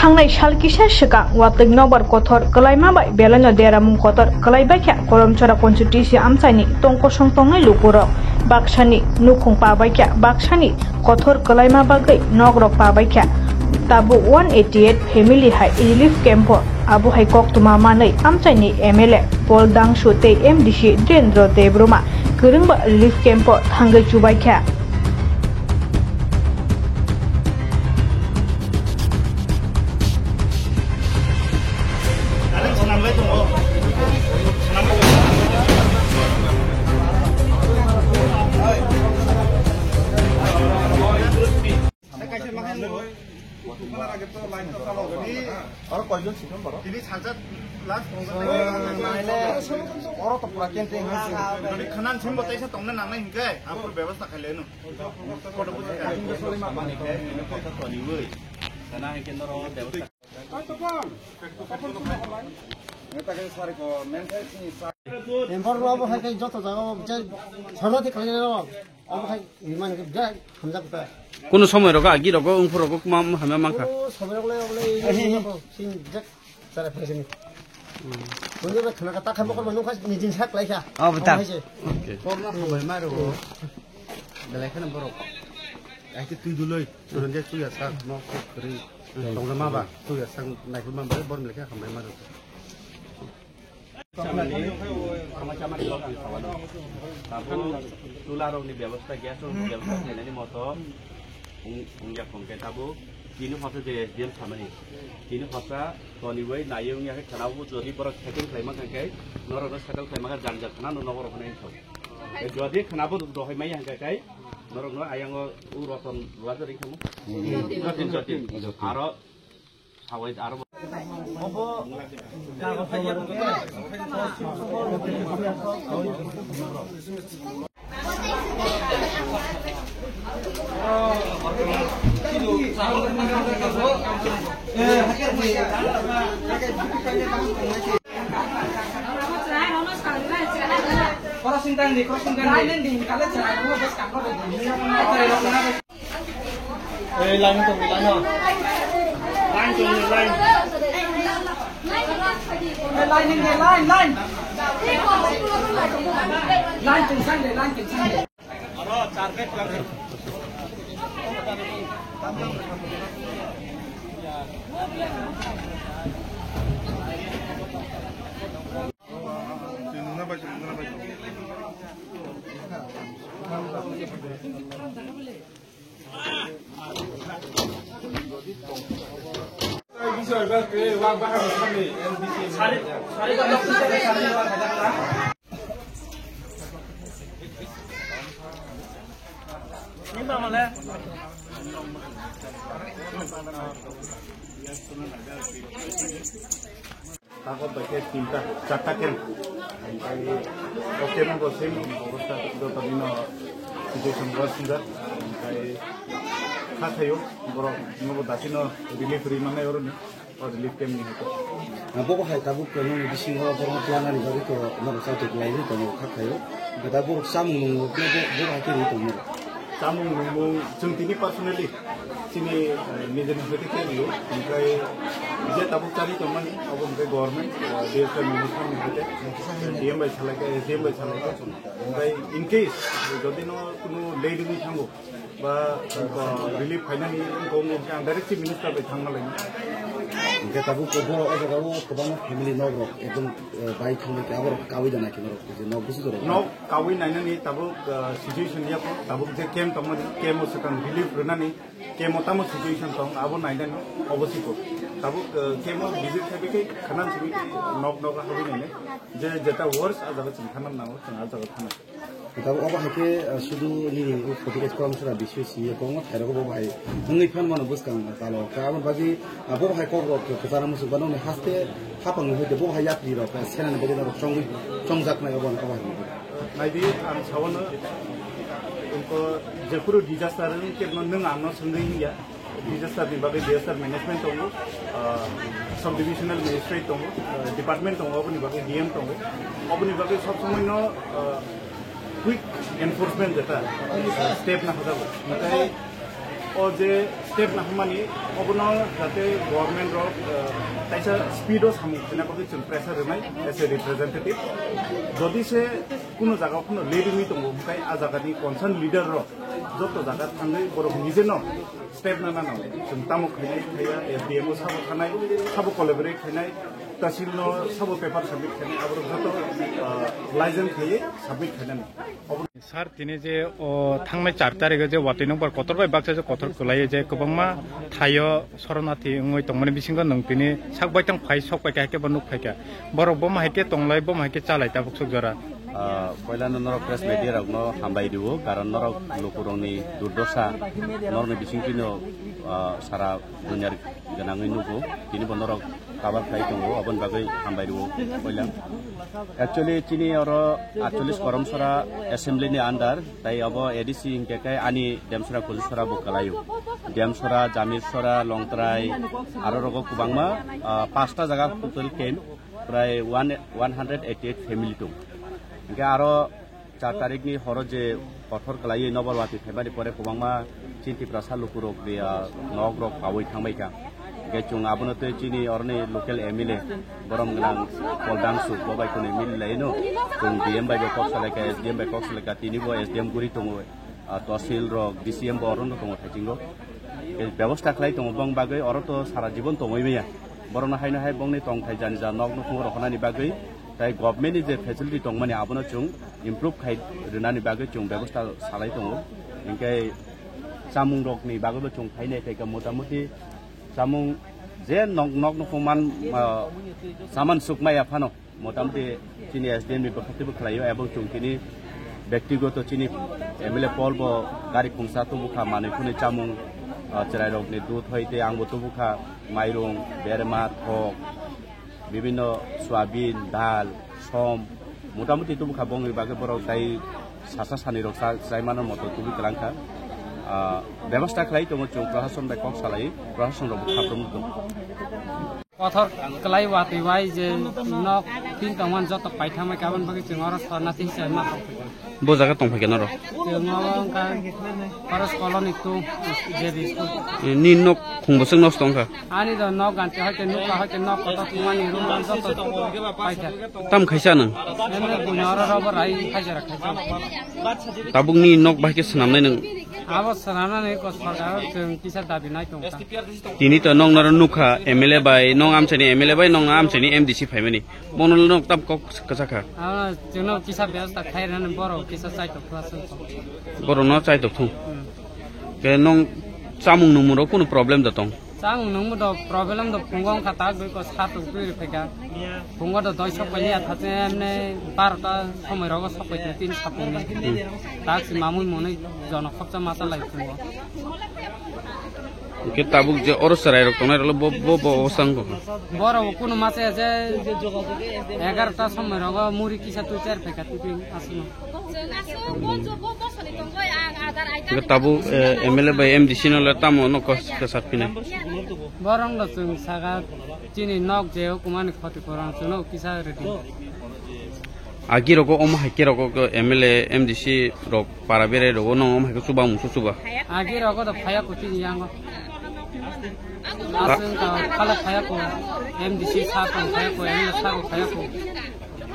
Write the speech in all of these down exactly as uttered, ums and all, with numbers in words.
Thangnai sal kisa swkang watwi nokbar kothor kwlaima bai belaino deramung kotor kwlaibaikha Koromchara constituency amchaini tongkosong tongnai lukurok. Baksani nukhung pabaikha, baksani kothor kwlaima bagwi nokrok pabaikha. Tabuk one eighty eight family hai relief camp o abo hai koktwma manwi amchaini M L A Paul Dangsu tei M D C Dhirendra Debbarma kwrwngba relief camp o thangwi chubaikha. Aro koijon sikon borok? Tini salsa last naile oro to pura kenteng hai se. Khwnan simbo teisa tongna nangnai hinkhe, apor bebostha khaileno. Photo buji kha. Samani khe, kotha toniwi. Sana hinkhe noro bebostha. Neta khe sari ko menthai sini sa. Empor rabo hai khe joto jaga o je chhorna thik khlai rabo. Omo hai rimani khe birat hamjak ta. Kuno somoi rogo agi rogo wngphur rogo ma hamya mankha. O somoi rogo le obo le sing jak sara phai sini. Kuno be khana ka ta kha mokol manu kha ni jin sak lai kha. Obo ta. Omo hai se. Korna hambai ma rogo. Belai khana borok. Ai twi duloi. Suranjit tuya sak no khri. Tongna ma ba tuya sak nai ma ba bor belai kha hambai ma rogo. Chamani, ama chamani kok ang sawano. Tabuk chula rokni bebosta, gas rokni bebosta khlainani moto wng-, wngya khong khe tabuk tini hosa je S D M samani. Tini hosa toniwi naiwi wngya khe khwnabu jodi borok settle khlai mankha khe norokno settle khlai mankha jang jang khwnano nogo rok hwnwi thok. Jodi khwnabu dohoi maya hwnkha khe norokno ayango u roton ruwa jari khamu. Jotin, jotin. Aro Crossing tang di, crossing tang di. Ei, line tong, line o. Line tong, line. Ei, line, line, line. Line tong, line, line tong. Takhok bai khe tinta, charta camp. Omo khe o camp o bo same obostha, joto dino situation worse wngjak. Omo khe kha thaio, borok nobo dati no relief rwi mannai oroni, o relief camp ni hai khe. Bo bo hai tabuk kwrwngni bisingo borok twlanani bagwi to norok chatok laigwi tongo kha thaio. Omo khe da borok chamung nung bo, bo, bo hai khe rwi tongo. Chamung nungmung chwng tini personally chini, eh, nijini hoite khe rio, omo khe je tabuk chari tongmani abo omo khe government, eh, D S R minister ni hoite, D M bai salai khe, S D M bai salai khe, omo khe in case jodi no kunu late wngwi thango ba, eh, relief phainani wngkha, omo khe ang direct chief minister bai thangma lainai. Hingke tabuk bo o jaga o kwbangma family nok rok ekdom, eh, bai thangbai khe abo rok kawi da nai khe norok je nok busu jorok. Nok kawi nainani tabuk, ah, situation ya po, tabuk je camp tongmani, camp o swkang relief rwnani, camp o tamo situation tong, abo nainani obo siko. Tabuk, ah, camp o visit khaibikhe khanan sibikhe nok nok hawi nainai. Je jeta worse a jaga chwng thanam nango, chwng a jaga thanai. Tabuk obo hai khe, ah, sudu nini o forty eight Koromchara B C O simi ya kongma thairok bo bai wngwi phan mano bwskang talo. Khe aboni bagwi Ah, bo hai kok rok kwcharo muchung ba nokni haste hapang ni hoite bo hai yapri rok, eh, senani bagwi norok chongwi chongjaknai obo, obo hai. Naidi ang sawano, wngkha jephuru disaster wngkhe nwng ang no swngwi hinya. Disaster ni bagwi disaster management tongo, ah, subdivisional magistrate tongo, ah, department tongo, oboni bagwi D M tongo. Oboni bagwi sob somoi no, ah, quick enforcement jeta, ah, step na hojago. Nathai O je step lahamani, obono jate government rok, eh, kaisa speed o samung khaina bagwi chwng pressure rwnai as a representative. Jodi se kuno jaga o phano late wngwi tongo, hwnkhe a jagani concern leader rok joto jaga thangwi borok nijeno step nana nango. Chwng tamo khainai khaiya, S D M o sabo thanai, sabo collaborate khainai, tahsil no sabo paper submit khainai, aborok joto, eh, license khaiwi submit khainani. Sir, tini je o thangnai char tarikh o je watwi nokbar kotor bai baksa je kotor kwlai je kwbangma thaio soronarthi wngwi tongmani bisingo nwng tini sak baithang phai sok paikha, haikhe bo nuk phaikha. Borok bomo haikhe tonglai, bomo haikhe chalai tabuk suk jora. Ah, poilano norok press media rokno hambai rio, karon norok lukurokni durdosa norokni bisingtwino, ah, sara dunya gwnangwi nugo. Tini bo norok kabar khlai tongo, oboni bagwi hambai rwo poila. Actually, chini oro atchollish Koramsora assembly ni under, tai obo A D C hinkhe khe ani Demsora Kulusora bo kwlaio. Demsora, Jamirsora, Longtrai, aro rogo kwbangma, ah, pasta jaga total camp, prai one, one hundred eighty-eight family tong. Hinkhe aro char tarikni horo je kothor kwlaiwi nokbar watwi phaimani pore kwbangma chini Tiprasa lukurok de, ah, nokrok paui thangbaikha. Hinkhe chwng abono tei chini oroni local M L A borom gwnang Pol Dangsu bo bai kwnwi mili laino. Chwng D M bai bo kok salaikha, S D M bai kok salaikha, tini bo S D M guri tongo, ah, tosil rok, D C M bo orono tongo thaichingbo. Tei bebosta khlai tongo bong bagwi oro to sara jibon tongwi maya. Borokno haino hai bongni tongthai jani ja nok nukhungo rohornani bagwi tei government ni je facility tongmani abono chwng improve khai rwnani bagwi chwng bebosta salai tongo. Hinkhe chamung rokni bagwibo chwng khai nai phaikha, motamuti chamung je nok, nok nukhung man, ah, saman sukmaya phano motamuti chini S D M ni bwkhaktwi bo khlaio, ebong chwng tini bektigoto chini M L A Pol bo gari khungsa tubukha, manwi phunwi chamung, ah, chwrairokni dudh hoi tei angbo tubukha, mairung, berma, thok, bibinno soyabin, dal, som, motamuti tubukha, bongni bagwi borok tai sasa sanirok cha-, chaimano moto tubui kwlangkha. Ah, bebosta khlai tongo chwng, prohason bai kok salai, prohason rok bo khaprwng tongo. Kothor kwlai watwi bai je nok tin tongmani joto paithamai, kabon bagwi chwng oro sorna tin se ma. Bo jaga tong phaikha norok? Chwng oro wngkha Forest Colony two, J B school. Ni nok khung bwswk nosto wngkha? Ani do nok ganti hai khe nukha hai khe nok kotor thumani room joto paikha. Tam khaisa nwng? Emne buino oro robo rai hajara khaisa. Tabukni nok bahai khe swnamnai nwng? Abo swnamnani ko sorkar chwng kisa dabi nai tongkha. Tini to nong naro nukha M L A bai, nong amchaini M L A bai, nong amchaini M D C phaimani. Bono nok tam kok kwchakha. Ah, chwngno kisa bebosta khai rwnani borok kisa chaitok thung aswk. Borokno chaitok thung. Hmm. Ke nong chamung nungmung rok kunu problem da tong? Chamung nungmung do problem do phungo wngkha tak dui ko satung twi rw phaikha. Phungo do doi sok pai ya thachemne barota somoi rogo sok pai tin sapungni. Hmm. Tak si mamui monoi jono khopsa masa lai phungo. Hwnkhe tabuk je oro chwrairok tongnai rokle bo, bo, bo obostha wngkha. Borok kuno masa je egarota somoi rogo muri kisa twi cher phaikha twi aswkno. Hwnkhe tabuk, eh, M L A bai M D C no le tamo no kos kwchak phinai. Borok no chwng saka chini nok je hukumani khoti koron chwngno kisa rwdi. Agi rogo omo hai khe rogo M L A, M D C rok para berai rogo nong omo hai khe chuba mung chuba. Agi rogo do phaya ko chini yango. Aswng ka phala phaya ko M D C sa ko phaya ko M L A sa ko phaya ko.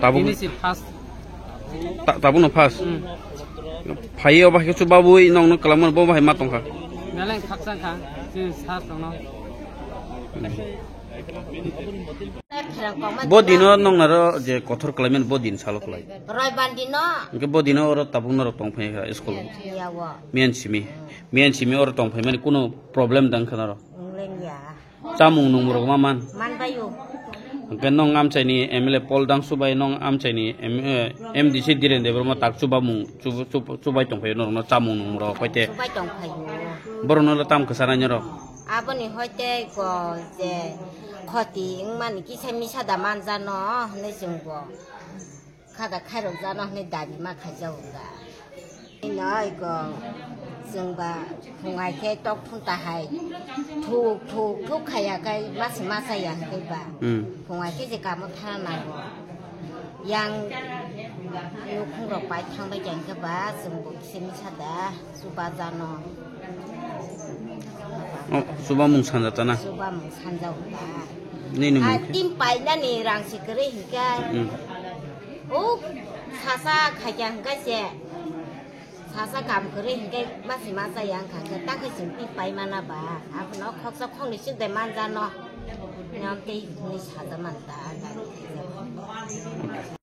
Tabuk ini si first. Ta-, tabuk no first. Hmm. Phai obo hai khe chuba bui nong no kwlangma bo hai ma tongkha. Beleng khakchang kha chini sa tongno. Bo dino nong naro je kothor khlaimani bo din salo khlai. Roibar dino. Hwnkhe bo dino oro tabuk norok tong phai kha school. Yawo. Miyan simi. Miyan simi oro tong phai mani kuno problem dang kha naro. Wnglen ya. Chamung nungmung rok ma man. Man bayo. Hwnkhe nong amchaini M L A Paul Dangsu bai nong amchaini M-, eh, M D C Dhiren Debbarma tak chuba mung, chuba, chuba, chubai tong phai norok no chamung nungmung rok paite. Chubai tong phaio. Borok no tam kwsa nai norok. Aboni hoite ko je khoti wngmani kisa misa da manjano hwnwi chwng bo kha da khairok jano hwnwi dabi ma khaijago da. Noi ko chwng ba phung hai khe tok thung ta hai thuk thuk thuk khaya khai masa masa ya hwnkhe ba. Hmm. Phung hai khe je kamo thana nango. Yang nukhung rok pai thang bai khe ba chwng bo kisa misa da chuba jano. Oh, chubamung sanjak ta na? Chubamung sanjak ta. Nini mung khe? Tin painani rang se kwrwi hinkhe. Hmm. O sasa khaikya hinkhe se. Sasa kam kwrwi hinkhe masi masa yang kha khe ta khe chwng tin pai mana ba. Abono khoksa khokni chwng de manjano. Nyam tei hwnwi saja man ta.